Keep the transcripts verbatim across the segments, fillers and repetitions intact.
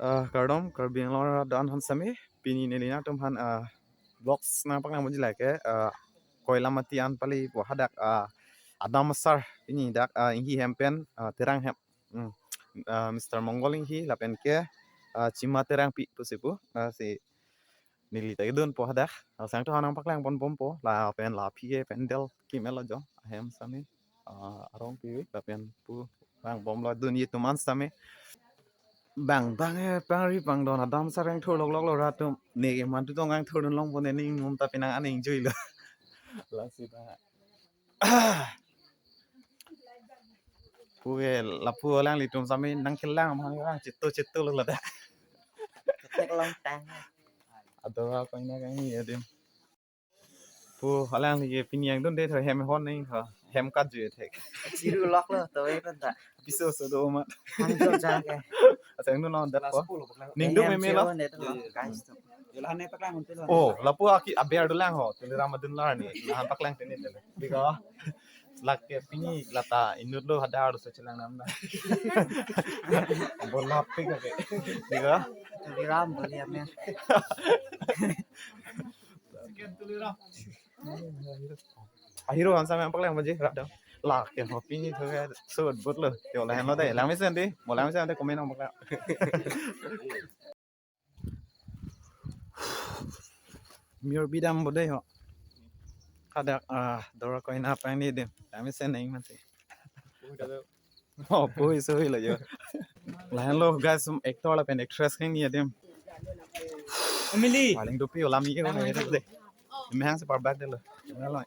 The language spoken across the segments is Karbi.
Ah, kardom, Karbi Anglong arat do-an aphan sitame, pini neli nangtum aphan, ah, vlogs nangpaklang ponji lake, ah, Koilamati an pali pu hadak, ah, adam asar pini dak, ah, inghi hem pen, ah, Terang hem. Hmm. Ah, Mister Mongol Inghi lapen ke, ah, Chima Terangpi pusi pu, ah, si neli ta kedunpo hadak. Ah, sangto hanang paklang ponbompo. Lapen la aphi ke pandal kimelo jo. Ahem sitame. Ah, arong pi lapen pu vang bomlo dun ye tuman sitame. Bang bang e pangri pangdon adam asar kangthur loklok lo rat atum. Ne ke mantu tong kangthurdun longpo ne ning mum ta penang aning juilo. Lasi ta. Pu ke lapu alanglitum sitame nangkelang amang lang chetu chetu lo lada. Ketek long tang. Adora koina kangni adim. Pu alangli ke pini angdunde tho hem hon neng tho. Hem kat ju thek. Chiru lok lo to e ta. Piso so do ma. Hang jo ja ke. Asang dun non dat po. Ningdung meme lo. Guys to. Yola ne paklang until. Oh, lapu aki aber dolang ho. Tuliram adun lar ni. Nahan paklang tene tene. Bika lake pini lata inut lo hadar so chelang nam na. Bola pik ke. Bika Tuliram boli amen. Ahiro hansa me paklang maji rat dam. Lake ho pini tho ke sut but lo. Yo lahenlo de. Langmesen de. Mo langmesen de komen nang paklang. Mir bidam bodai ho. Hadak, ah, dora koina pangni adim. Langmesen neng mati. Oh, pui sui lo yo. Lahenlo guys, um, actor lapen actress kangni adim. Emily. Paling dupi olam ye ko na de. Mehang si parbak de lo. Lahenlo.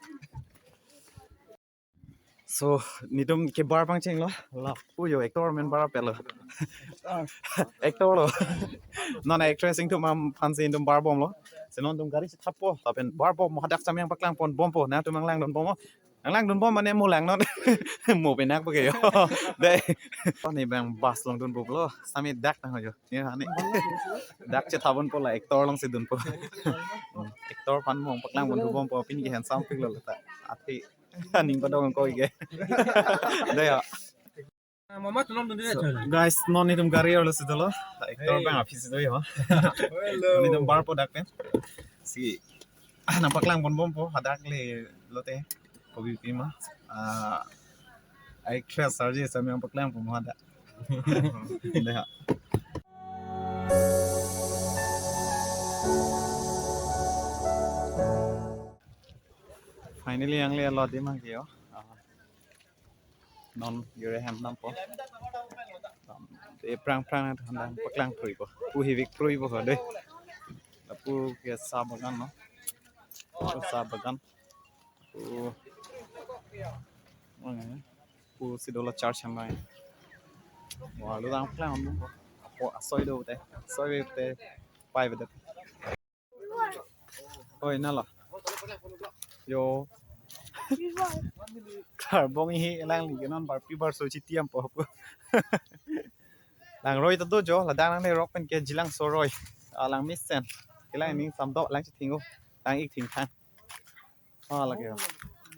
So, netum ke bar pangcheng lo. Lapu yo actor amen bar pelo. Actor lo. Non actress ingtum aphan si netum bar bomlo. Si non netum gari si thapo. Lapen bar bom hadak sitame nangpaklang ponbompo. Nangtum nanglangdun bom. Nanglangdun bom mane mo lang non. Mo penak pake yo. Dei. Ni bang bus along dunpo lo. Sitame dak nang yo. Ni hani. Dak chethabonpo la actor along si dunpo. Actor aphan mo paklang ponbompo pini ke handsome pik lo ta. Athi. Aning padong ko ike. Dei ya. Mama tulung dun dia. So, chal. Guys, non netum gari arlo si dolo. Actor bang aphi si do yo. Hello. Netum bar po dak pen. Si, ah, nangpaklang ponbompo hadak le lote. Kopi pima. Ah, actress arje sitame nangpaklang ponbom hadak. Dei ha. Finally, ang le lo di mang yo. Ah. Non yore hem dampo. Eprang prang nangtum nangpaklang pruipo. Pu hivik pruipo ho dei. Lapu ke sa bagan no. Pu sa bagan. Pu. Pu si dolo church hem mai. Wah, lo dang paklang dampo. Apo asoi do te. Asoi te. Pai bedet. Oi, nalo. Yo. Karbong hi alangli ke non barpi bar so chitiam po po. Langroi ta do jo, ladak nangne rok pen ke jilang soroi. Alang mesen. Kelang ning samdo lang chithing o. Lang ik thing thang. Ah, lake yo.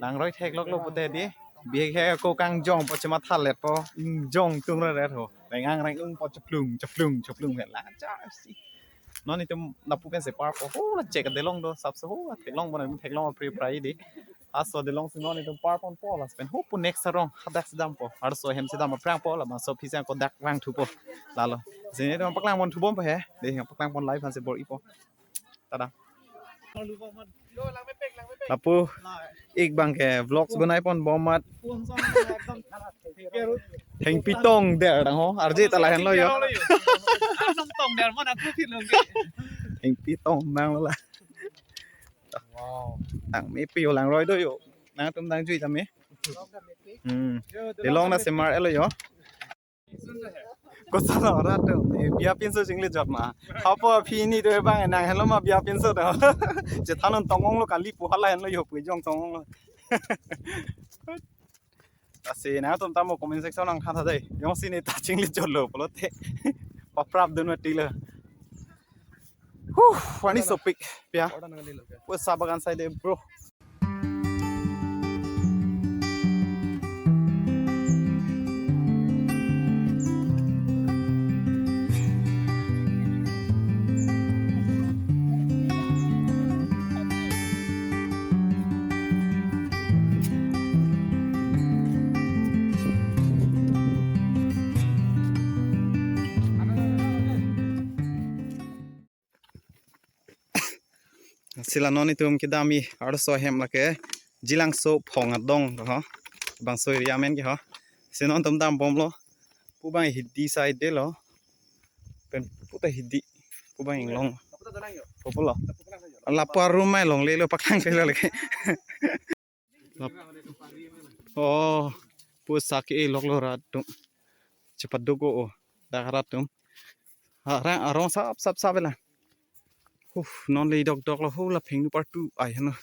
Langroi theklok lo pute di. Bihek he ko kangjong po chematha let po. Ingjong tung re ret ho. Rengang reng ung po cheplung, cheplung, cheplung he. Lang cha si. Non netum lapu pen si par po. Ho la chek delong do sap so ho. Theklong bona theklong pri prai di. Aso delong si non netum par ponpo la pen. Ho pu next arong hadak si dampo. Arso hem si dam aphrang po la ma so phisang ko dak vangthupo. Lalo. Si netum paklang ponthubompo he. Dei paklang pon live aphan si bor-ipo. Tada. Lapu ik bang ke vlogs bonai ponbom amat. Hengpi tong der dang ho. Arje ta lahenlo yo. Tong der mana tu thilo ke. Hengpi tong nang lo la. Wow. Nang mepi yo langroi do yo. Nangtum dang jui tame. Hmm. Delong na semar elo yo. Koson rat atum, eh, bia pinso chingli jot ma. Hapo aphi ni do bang nang helo ma bia pinso do. Chethan un tongong lo kali pu hala henlo yo pu jong tongong lo. Asi nangtum tamo comment section nangthan tha dei. Jongsi ne ta chingli jot lo pulote. Paprap dun mati lo. Huh, pani sopik pia. Pu sa bagan side bro. Si la non itum kedam-i arloso ahem lake Jilangso Phong Adong ho. Bangso area amen ke ho. Si non itum dambomlo. Pu bang hidi side lo. Pen puta hidi. Pu bang inglong. Pupulo. Lapu arum mai longlelo, paklang lelo lake. Lap-, oh, pu sak e loklo rat atum. Chepaduk o, o. Dak rat atum. Arang arong sap sap sap la. Huh, non le dokdok lo, ho la phengnu part two ai heno.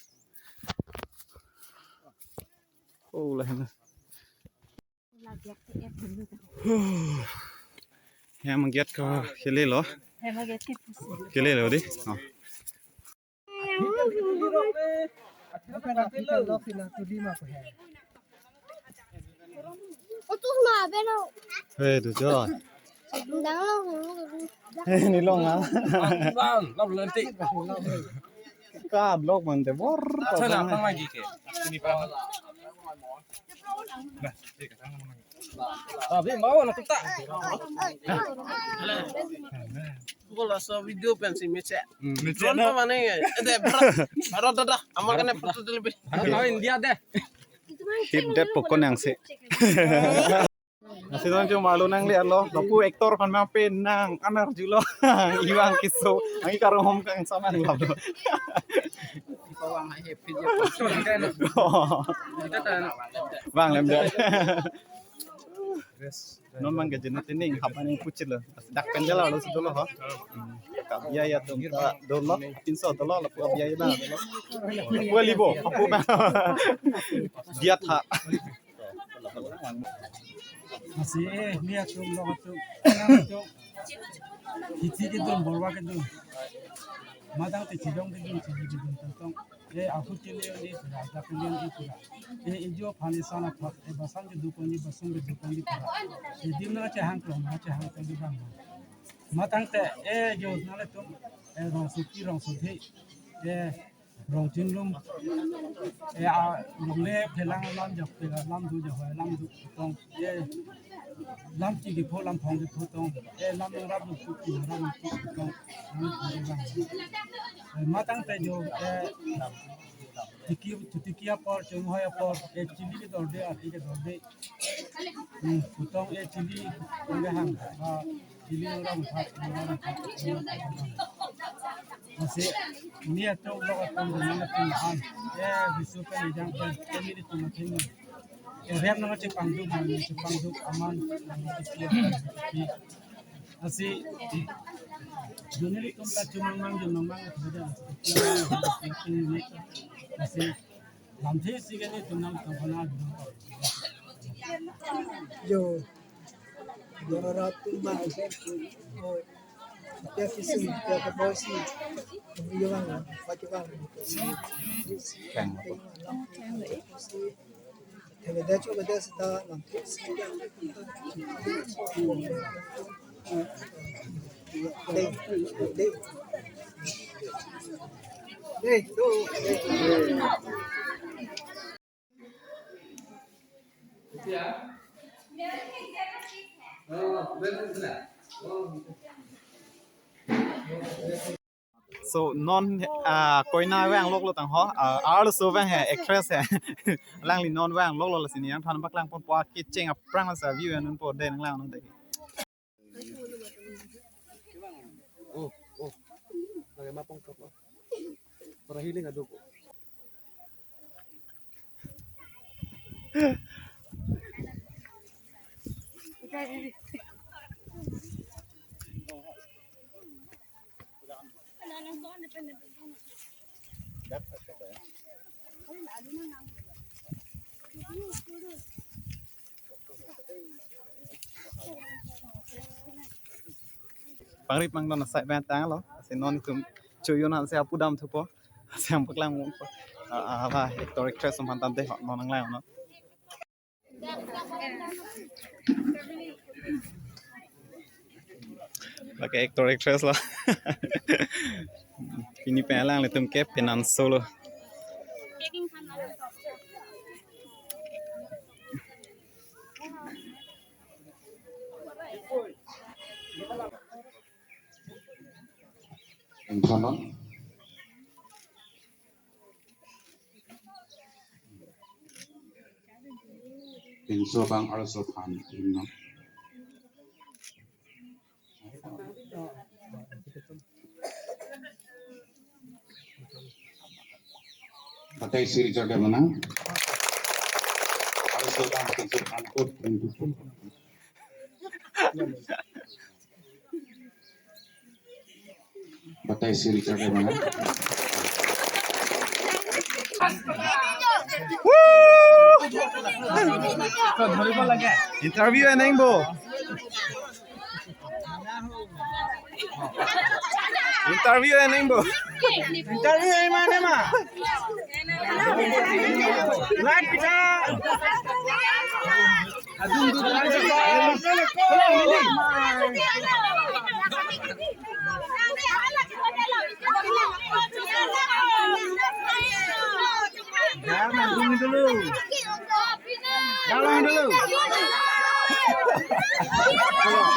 Ho la heno. Huh. Hem get ko kelelo. Kelelo di. Oh. Hei, tu jo. Hei, ni long ah. Bang, long nanti. Ka vlog mante bor. Sana, apa lagi ke? Ini berapa? Nah, ini ke sana. Abi mau na tuta. Ko laso video pensi mece. Hmm. Drone pa mane? Ede, bro. Aro dada, amar kane photo tulibi. Aro tahu India deh. Hip dep pokon yang si. Nasi tuan cuma malu nang lihat lo, lapu actor kan mape nang anar julo. Iwang kiso, ang ikarong hom kang saman lo. Bang lem deh. Non mang gajen tining hapan yang kucil lo. Dak pendel lo sudah lo ha. Kabiaya atum ta dolo, pinso dolo, lapu kabiaya na dolo. Wali bo, aku mah. Dia tha. Asi eh, ni atum lo atum. Atum. Hithi kedun, borwa kedun. Matang te chidong kedun, chili kedun tentong. Eh, ahut kele ni pura, dak kele ni pura. Eh, ijo pani sana pat, eh, basan kedun koni, basan kedun koni pura. Eh, dim na chehang klong, na chehang klong di bang. Matang te, eh, jo na le tum, eh, rong suki, rong sudhi. Eh, rong chinglum. Eh, a, rong le phelang lam jak phelang lam du jak lam du tong. Eh, lam chi kepho lam phong kepho tong. Eh, lam rap du chi rap du tong. Lam phong kepho tong. Eh, matang te jo, eh, tiki, tiki apor, chonghoi apor, eh, chili kedorde, ati kedorde. Hmm, putong, eh, chili, kedorde hang. Ah, chili orang empat, orang empat. Masih, ni atum lo atum dengan atum an. Eh, bisu pen ejang pen, eh, ni atum atum. Eh, rem nang chepangduk, nang chepangduk aman, nang chepangduk. Asi, juni atum ta chumang mang, chumang mang, asi, lamthe si kene atum nang tong kona. Jo, jo rara atum bang, oh, ya kisi, ya kebosi, yo bang, pakai bang. Kang apa? So non, ah, koina vang loklo tang ho, ah, arloso vang he, actress he. Alangli non vang loklo, lasi neli nangthan paklang ponpo, akecheng aphrang lasi view anunpo dei, nanglang non dei. Oh, oh. Lagi mapong top. Para healing adu ko. Pangrip mang non asai bang tanglo. Lasi non itum chuyon an si apu dam thupo. Lasi nangpaklang ponpo. Ah, ah, actor actress atum aphan tangte ho non nanglang non. Lake actor actress lo. Pini pen alanglitum ke penan solo. Ingthanon. Sobang arloso aphan imnang. Batai Sri Richard Debbarma. Arloso abang, Sri Richard Debbarma. Batai Sri Richard Debbarma. Interview eneng bo. Interview eneng bo. Interview eneng mane ma? Light kita. Jalan dulu. Jalan dulu. Oh.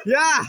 Ya.